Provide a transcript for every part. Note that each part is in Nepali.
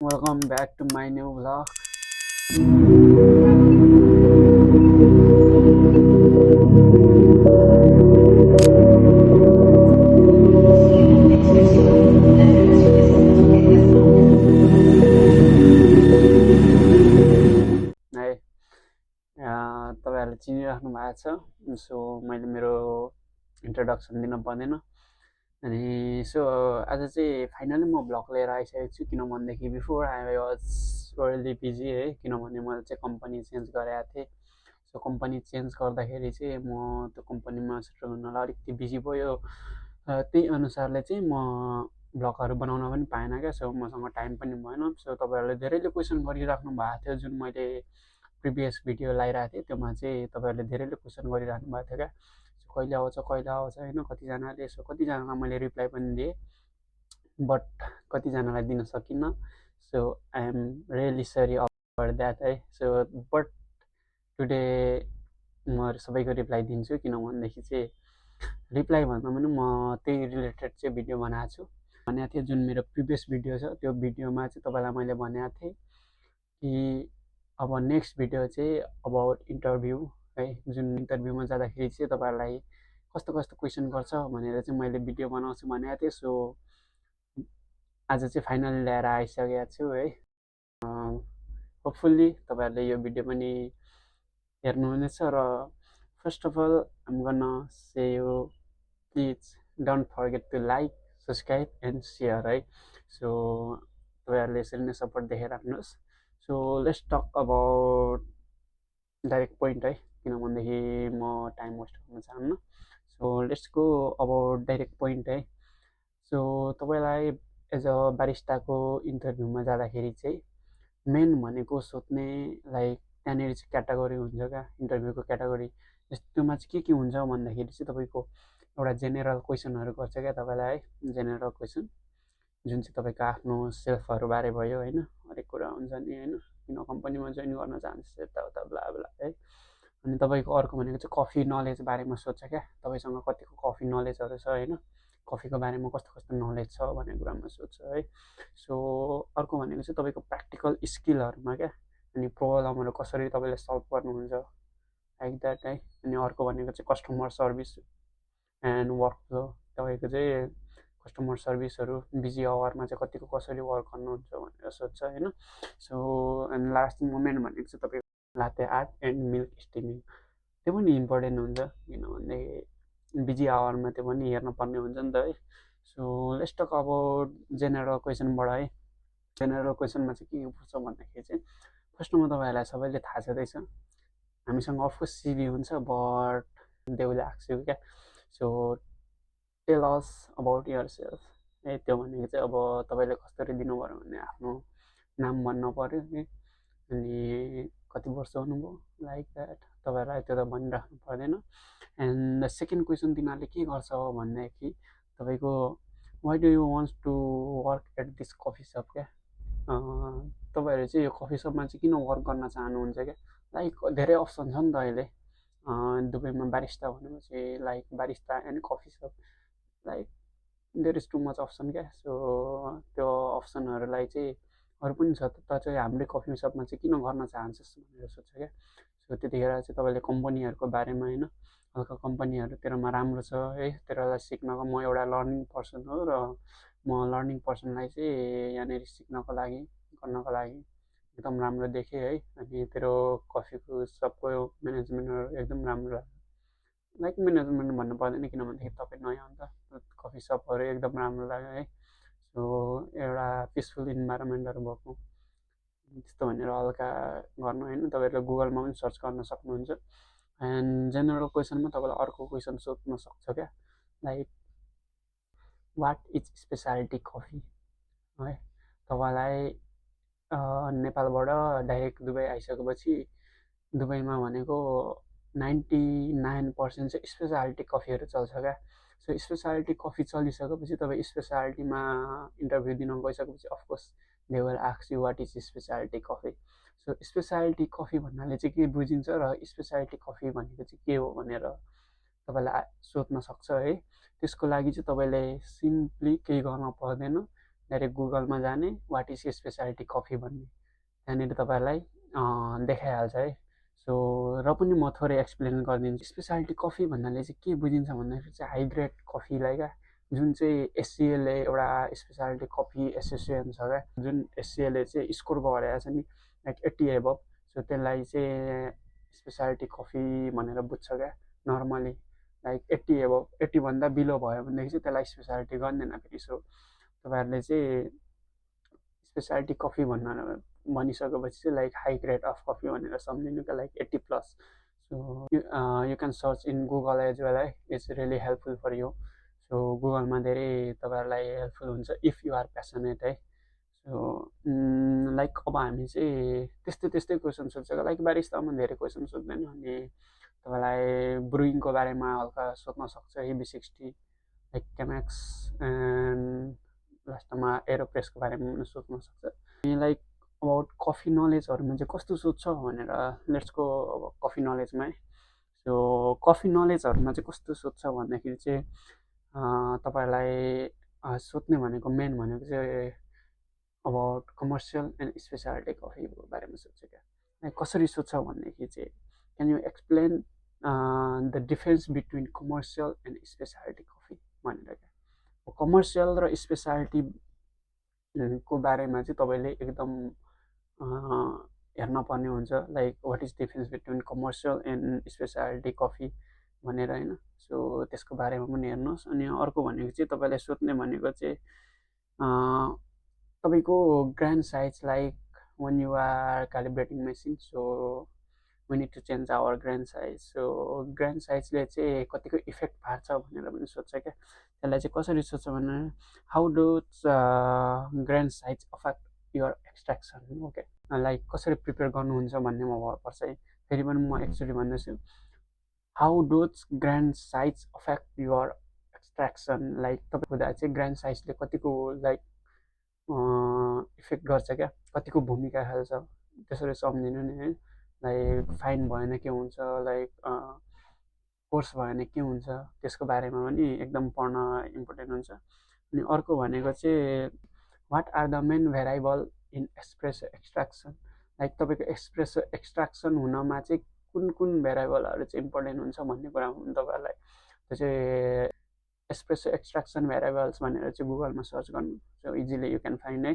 Welcome back to my new vlog. है तपाईँहरूले चिनिराख्नु भएको छ, सो मैले मेरो इन्ट्रोडक्सन दिन पर्दैन। अनि सो आज चाहिँ फाइनली म भ्लग लिएर आइसकेको छु, किनभनेदेखि बिफोर आई वाज रोयली बिजी है, किनभने मैले चाहिँ कम्पनी चेन्ज गरेको थिएँ। सो कम्पनी चेन्ज गर्दाखेरि चाहिँ म त्यो कम्पनीमा सेटल हुनलाई अलिकति बिजी भयो। त्यही अनुसारले चाहिँ म भ्लगहरू बनाउन पनि पाएन क्या, सो मसँग टाइम पनि भएन। सो तपाईँहरूले धेरैले क्वेसन गरिराख्नु भएको थियो, जुन मैले प्रिभियस भिडियो लगाइरहेको थिएँ त्योमा चाहिँ तपाईँहरूले धेरैले क्वेसन गरिराख्नु भएको थियो क्या, कहिले आउँछ होइन। कतिजनाले यसो कतिजनालाई मैले रिप्लाई पनि दिएँ, बट कतिजनालाई दिन सकिनँ। So I am really sorry for that है। सो बट टुडे म सबैको रिप्लाई दिन्छु, किनभनेदेखि चाहिँ रिप्लाई भन्दा पनि म त्यही रिलेटेड चाहिँ भिडियो बनाएको छु। भनेको थिएँ जुन मेरो प्रिभियस भिडियो छ त्यो भिडियोमा चाहिँ तपाईँलाई मैले भनेको थिएँ कि अब नेक्स्ट भिडियो चाहिँ अबाउट इन्टरभ्यू है, जुन इन्टरभ्यूमा जाँदाखेरि चाहिँ तपाईँहरूलाई कस्तो कस्तो क्वेसन गर्छ भनेर चाहिँ मैले भिडियो बनाउँछु भनेको थिएँ। सो आज चाहिँ फाइनली ल्याएर आइसकेको छु है। होपफुल्ली तपाईँहरूले यो भिडियो पनि हेर्नुहुनेछ। र फर्स्ट अफ अल आम गर्न say you please don't forget to like, subscribe and share है। सो तपाईँहरूले यसरी नै सपोर्ट देखाइराख्नुहोस्। So let's talk about direct point है, किनभनेदेखि म टाइम वेस्ट गर्न चाहन्न। So let's go about direct point है। सो तपाईँलाई एज अ बारिस्टाको इन्टरभ्यूमा जाँदाखेरि चाहिँ मेन भनेको सोध्ने लाइक त्यहाँनिर चाहिँ क्याटेगोरी हुन्छ क्या, इन्टरभ्यूको क्याटेगोरी। त्योमा चाहिँ के हुन्छ भन्दाखेरि चाहिँ तपाईँको एउटा जेनरल क्वेसनहरू गर्छ क्या तपाईँलाई है, जेनरल क्वेसन जुन चाहिँ तपाईँको आफ्नो सेल्फहरू बारे भयो होइन, हरेक कुरा हुन्छ नि होइन, किन कम्पनीमा जोइन गर्न चाहन्छ यताउता ब्ला ब्ला है। अनि तपाईँको अर्को भनेको चाहिँ कफी नलेज बारेमा सोध्छ क्या, तपाईँसँग कतिको कफी नलेजहरू छ होइन, कफीको बारेमा कस्तो कस्तो नलेज छ भन्ने कुरामा सोध्छ है। सो अर्को भनेको चाहिँ तपाईँको प्र्याक्टिकल स्किलहरूमा क्या, अनि प्रब्लमहरू कसरी तपाईँले सल्भ गर्नुहुन्छ लाइक द्याट है। अनि अर्को भनेको चाहिँ customer service and work flow, तपाईँको चाहिँ कस्टमर सर्भिसहरू बिजी आवरमा चाहिँ कतिको कसरी वर्क गर्नुहुन्छ भनेर सोध्छ होइन। सो एन्ड लास्ट मोमेन्ट भनेको चाहिँ तपाईँको लाटे आर्ट एन्ड मिल्क स्टिमिङ, त्यो पनि इम्पोर्टेन्ट हुन्छ, किनभने बिजी आवरमा त्यो पनि हेर्नुपर्ने हुन्छ नि त है। So let's talk about general क्वेसनबाट है। जेनरल क्वेसनमा चाहिँ के पर्छ भन्दाखेरि चाहिँ फर्स्टमा तपाईँहरूलाई सबैले थाहा छँदैछ, हामीसँग अफकोर्स सिभी हुन्छ, but they will ask you क्या, so tell us about yourself है। त्यो भनेको चाहिँ अब तपाईँले कसरी दिनु पऱ्यो भने आफ्नो नाम भन्नु पऱ्यो है, अनि कति वर्ष हुनुभयो लाइक द्याट, तपाईँहरूलाई त्यो त भनिराख्नु पर्दैन। एन्ड द सेकेन्ड क्वेसन तिनीहरूले के गर्छ भन्दाखेरि तपाईँको why do you wants to work at this coffee shop क्या, तपाईँहरू चाहिँ यो कफी सपमा चाहिँ किन वर्क गर्न चाहनुहुन्छ क्या, लाइक धेरै अप्सन छ नि त अहिले दुबईमा बारिस्ता भनेपछि, like barista and coffee shop, like there is too much option क्या। सो त्यो अप्सनहरूलाई चाहिँ अरू पनि छ, त चाहिँ हाम्रै कफी सपमा चाहिँ किन गर्न चाहन्छस् भनेर सोध्छ क्या। सो त्यतिखेर चाहिँ तपाईँले कम्पनीहरूको बारेमा होइन, हल्का कम्पनीहरू तेरोमा राम्रो छ है, तेरोलाई सिक्नको, म एउटा लर्निङ पर्सन हो र म लर्निङ पर्सनलाई चाहिँ यहाँनिर सिक्नको लागि गर्नको लागि एकदम राम्रो देखेँ है। अनि तेरो कफीको सबको म्यानेजमेन्टहरू एकदम राम्रो लाग्यो, लाइक म्यानेजमेन्ट भन्नु पर्दैन किनभनेदेखि तपाईँ नयाँ हो नि त, कफी सपहरू एकदम राम्रो लाग्यो है। सो एउटा पिसफुल इन्भाइरोमेन्टहरू भएको त्यस्तो भनेर हल्का गर्नु होइन, तपाईँहरूले गुगलमा पनि सर्च गर्न सक्नुहुन्छ। एन्ड जेनरल क्वेसनमा तपाईँलाई अर्को क्वेसन सोध्न सक्छ क्या, like what is speciality coffee है। तपाईँलाई नेपालबाट डाइरेक्ट दुबई आइसकेपछि दुबईमा भनेको 99% चाहिँ स्पेसालिटी कफीहरू चल्छ क्या। सो स्पेसालिटी कफी चलिसकेपछि तपाईँ स्पेसालिटीमा इन्टरभ्यू दिन गइसकेपछि of course they will ask you what is speciality coffee. So speciality coffee भन्नाले चाहिँ के बुझिन्छ र स्पेसालिटी कफी भनेको चाहिँ के हो भनेर तपाईँलाई सोध्न सक्छ है। त्यसको लागि चाहिँ तपाईँले सिम्पली केही गर्न पर्दैन, डाइरेक्ट गुगलमा जाने वाट इज स्पेसालिटी कफी भन्ने, त्यहाँनिर तपाईँहरूलाई देखाइहाल्छ है। सो र पनि म थोरै एक्सप्लेन गरिदिन्छु। स्पेसालिटी कफी भन्नाले चाहिँ के बुझिन्छ भन्दाखेरि चाहिँ हाई ग्रेड कफीलाई क्या, जुन चाहिँ एससिएलले एउटा स्पेसालिटी कफी एसोसिएसन छ क्या, जुन एससिएलले चाहिँ स्कोर गरेको छ नि लाइक 80 एबभ, सो त्यसलाई चाहिँ स्पेसालिटी कफी भनेर बुझ्छ क्या नर्मली। लाइक 80 एबभ, 80भन्दा बिलो भयो भनेदेखि चाहिँ त्यसलाई स्पेसालिटी गर्दैन फेरि। सो तपाईँहरूले चाहिँ स्पेसालिटी कफी भनिसकेपछि चाहिँ like high grade of coffee भनेर सम्झिनु क्या, like 80+। So you can search in Google as well है, it's really helpful for you. So गुगलमा धेरै तपाईँहरूलाई हेल्पफुल हुन्छ इफ यु आर प्यासनेट है। सो लाइक अब हामी चाहिँ त्यस्तै क्वेसन सोध्छ, लाइक बारिस्तामा धेरै क्वेसन सोध्दैन, अनि तपाईँलाई ब्रुइङको बारेमा हल्का सोध्न सक्छ EB60, लाइक केम्याक्स एन्ड लास्टमा एरोप्रेसको बारेमा पनि सोध्न सक्छ। अनि लाइक अबाउट कफी नलेजहरूमा चाहिँ कस्तो सोध्छ भनेर लेट्स गो अब कफी नलेजमा है। सो कफी नलेजहरूमा चाहिँ कस्तो सोध्छ भन्दाखेरि चाहिँ तपाईँहरूलाई सोध्ने भनेको मेन भनेको चाहिँ अबाउट कमर्सियल एन्ड स्पेसालिटी कफीको बारेमा सोध्छ क्या। कसरी सोध्छ भनेदेखि चाहिँ can you explain the difference between commercial and speciality coffee भनेर क्या। कमर्सियल र स्पेसालिटी को बारेमा चाहिँ तपाईँले एकदम हेर्न पर्ने हुन्छ, like what is difference between commercial and speciality coffee भनेर होइन। सो त्यसको बारेमा पनि हेर्नुहोस्। अनि अर्को भनेको चाहिँ तपाईँलाई सोध्ने भनेको चाहिँ तपाईँको grand size, like when you are calibrating machine, so we need to change our grand size. So grand sizeले चाहिँ कतिको इफेक्ट पार्छ भनेर पनि सोध्छ क्या। त्यसलाई चाहिँ कसरी सोध्छ भने how does grind size affect your extraction, okay, like कसरी प्रिपेयर गर्नुहुन्छ भन्नेमा भर पर्छ है। फेरि पनि म एक्चुअली भन्दैछु, how does grind size affect your extraction, like तपाईँ हुँदा चाहिँ ग्रान्ड साइजले कतिको लाइक इफेक्ट गर्छ क्या, कतिको भूमिका खेल्छ, त्यसरी सम्झिनु नि है। लाइक फाइन भएन के हुन्छ, लाइक कोर्स भएन के हुन्छ, त्यसको बारेमा पनि एकदम पढ्न इम्पोर्टेन्ट हुन्छ। अनि अर्को भनेको चाहिँ what are the main variable in espresso extraction, like तपाईँको एस्प्रेसो एक्सट्र्याक्सन हुनमा चाहिँ कुन कुन भेराइबलहरू चाहिँ इम्पोर्टेन्ट हुन्छ भन्ने कुरा पनि तपाईँहरूलाई त्यो चाहिँ एस्प्रेसो एक्सट्र्याक्सन भेराइबल्स भनेर चाहिँ गुगलमा सर्च गर्नु, so easily you can find है।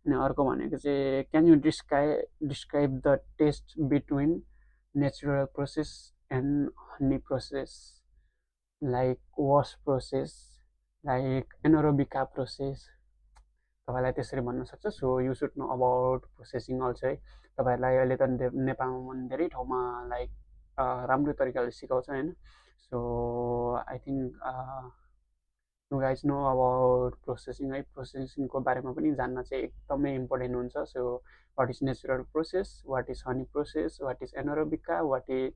अनि अर्को भनेको चाहिँ can you describe the taste between natural process and honey process, like wash process, like anaerobic process, तपाईँलाई त्यसरी भन्न सक्छ। So you should know about processing also है। तपाईँहरूलाई अहिले त नेपालमा पनि धेरै ठाउँमा लाइक राम्रो तरिकाले सिकाउँछ होइन। So I think you guys know about processing है। प्रोसेसिङको बारेमा पनि जान्न चाहिँ एकदमै इम्पोर्टेन्ट हुन्छ। So what is natural process, what is honey process, what is anaerobic, what is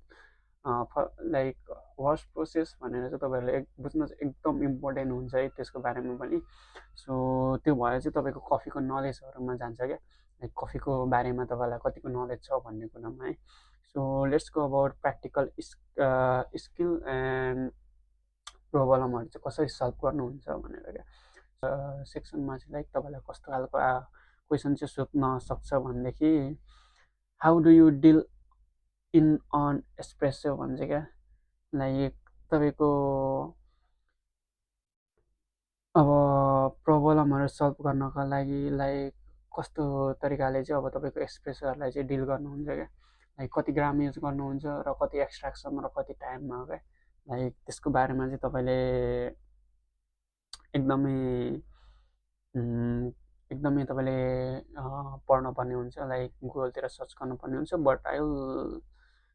like wash process भनेर चाहिँ तपाईँहरूले बुझ्न चाहिँ एकदम इम्पोर्टेन्ट हुन्छ है त्यसको बारेमा पनि। सो त्यो भएर चाहिँ तपाईँको कफीको नलेजहरूमा जान्छ क्या, लाइक कफीको बारेमा तपाईँलाई कतिको नलेज छ भन्ने कुरामा है। So let's go about practical skill and प्रब्लमहरू चाहिँ कसरी सल्भ गर्नुहुन्छ भनेर क्या। सेक्सनमा चाहिँ लाइक तपाईँलाई कस्तो खालको क्वेसन चाहिँ सोध्न सक्छ भनेदेखि how do you dial in an espresso भन्छ क्या, लाइक तपाईँको अब प्रब्लमहरू सल्भ गर्नको लागि लाइक कस्तो तरिकाले चाहिँ अब तपाईँको एस्प्रेसोहरूलाई चाहिँ डिल गर्नुहुन्छ क्या, लाइक कति ग्राम युज गर्नुहुन्छ र कति एक्सट्र्याक्सन र कति टाइममा क्या, लाइक त्यसको बारेमा चाहिँ तपाईँले एकदमै तपाईँले पढ्नुपर्ने हुन्छ, लाइक गुगलतिर सर्च गर्नुपर्ने हुन्छ। But I will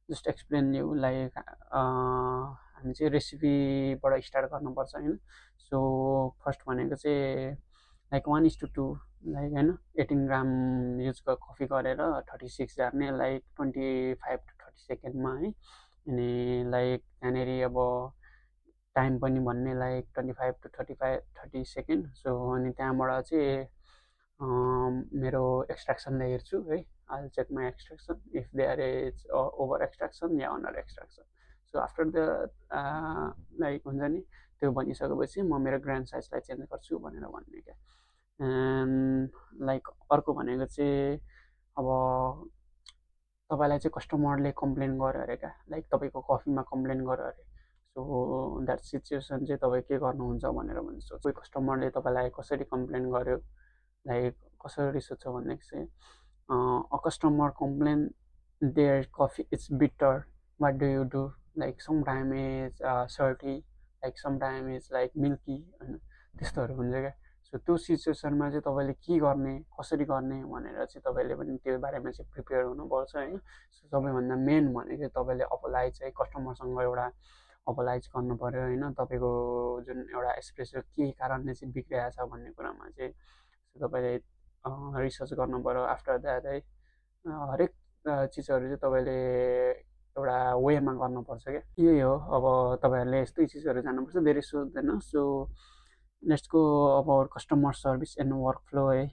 just explain you, like हामी चाहिँ रेसिपीबाट स्टार्ट गर्नुपर्छ होइन। सो फर्स्ट भनेको चाहिँ लाइक 1:2 लाइक होइन 18 ग्राम युज कफी गरेर 36 झार्ने, लाइक 25 to 30 सेकेन्डमा है। अनि लाइक त्यहाँनिर अब टाइम पनि भन्ने लाइक 25 to 30 सेकेन्ड। सो अनि त्यहाँबाट चाहिँ मेरो एक्सट्र्याक्सनलाई हेर्छु है, I check my extraction if there is over extraction या under extraction. So after the like हुन्छ नि त्यो भनिसकेपछि म मेरो ग्रान्ड साइजलाई चेन्ज गर्छु भनेर भन्ने क्या। एन्ड लाइक अर्को भनेको चाहिँ अब तपाईँलाई चाहिँ कस्टमरले कम्प्लेन गर्यो अरे क्या, लाइक तपाईँको कफीमा कम्प्लेन गर्यो अरे। सो द्याट सिचुएसन चाहिँ तपाईँ के गर्नुहुन्छ भनेर भन्छु। कोही कस्टमरले तपाईँलाई कसरी कम्प्लेन गर्यो, लाइक कसरी रिस उठ्छ भनेदेखि चाहिँ a customer complain their coffee is bitter. What do you do? Like sometimes it's salty, like sometimes it's like milky होइन, त्यस्तोहरू हुन्छ क्या। सो त्यो सिचुएसनमा चाहिँ तपाईँले के गर्ने, कसरी गर्ने भनेर चाहिँ तपाईँले पनि त्यो बारेमा चाहिँ प्रिपेयर हुनुपर्छ होइन। सो सबैभन्दा मेन भनेको चाहिँ तपाईँले अपोलाइज चाहिँ कस्टमरसँग एउटा अपोलाइज गर्नु पऱ्यो होइन। तपाईँको जुन एउटा एस्प्रेसो के कारणले चाहिँ बिग्रिरहेको छ भन्ने कुरामा चाहिँ तपाईँले रिसर्च गर्नु पऱ्यो। आफ्टर द्याट है हरेक चिजहरू चाहिँ तपाईँले एउटा वेमा गर्नुपर्छ क्या। यही हो, अब तपाईँहरूले यस्तै चिजहरू जान्नुपर्छ, धेरै सोध्दैन। So let's go about customer service and work flow है।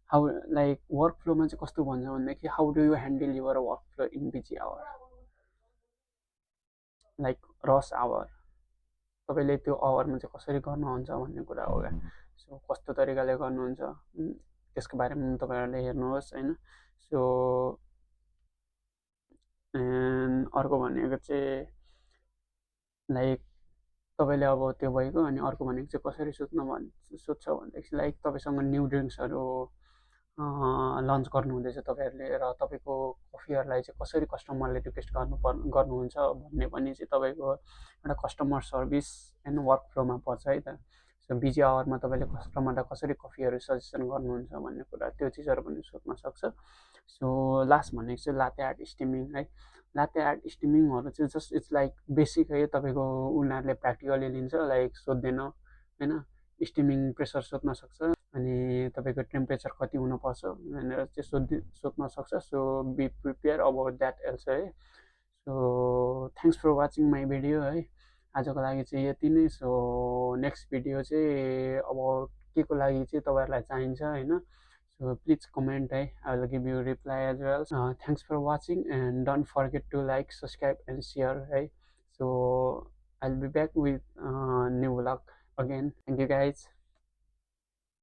हाउ लाइक वर्क फ्लोमा चाहिँ कस्तो भन्छ भनेदेखि how do you handle your work flow in busy hour, like rush hour, तपाईँले त्यो आवरमा चाहिँ कसरी गर्नुहुन्छ भन्ने कुरा हो क्या। सो कस्तो तरिकाले गर्नुहुन्छ त्यसको बारेमा तपाईँहरूले हेर्नुहोस् होइन। सो अर्को भनेको चाहिँ लाइक तपाईँले अब त्यो भइगयो। अनि अर्को भनेको चाहिँ कसरी सोध्छ भनेदेखि लाइक तपाईँसँग न्यू ड्रिङ्क्सहरू लन्च गर्नुहुँदैछ तपाईँहरूले, र तपाईँको कफीहरूलाई चाहिँ कसरी कस्टमरले रिक्वेस्ट गर्नुहुन्छ भन्ने पनि चाहिँ तपाईँको एउटा कस्टमर सर्भिस एन्ड वर्क फ्लोमा पर्छ है त। सो बिजी आवरमा तपाईँले कस्टमरलाई कसरी कफीहरू सजेसन गर्नुहुन्छ भन्ने कुरा, त्यो चिजहरू पनि सोध्न सक्छ। सो लास्ट भनेको चाहिँ लाटे आर्ट स्टिमिङ है। लाटे आर्ट स्टिमिङहरू चाहिँ जस्ट इट्स लाइक बेसिक है, तपाईँको उनीहरूले प्र्याक्टिकली लिन्छ, लाइक सोध्दैन होइन। स्टिमिङ प्रेसर सोध्न सक्छ, अनि तपाईँको टेम्परेचर कति हुनुपर्छ भनेर चाहिँ सोध्न सक्छ। So be prepare about that also है। So thanks for watching my video है। आजको लागि चाहिँ यति नै। सो नेक्स्ट भिडियो चाहिँ अब के को लागि चाहिँ तपाईँहरूलाई चाहिन्छ होइन। So please comment, I will give you reply as well. Thanks for watching and don't forget to like, subscribe and share. So I'll be back with new vlog again. Thank you guys.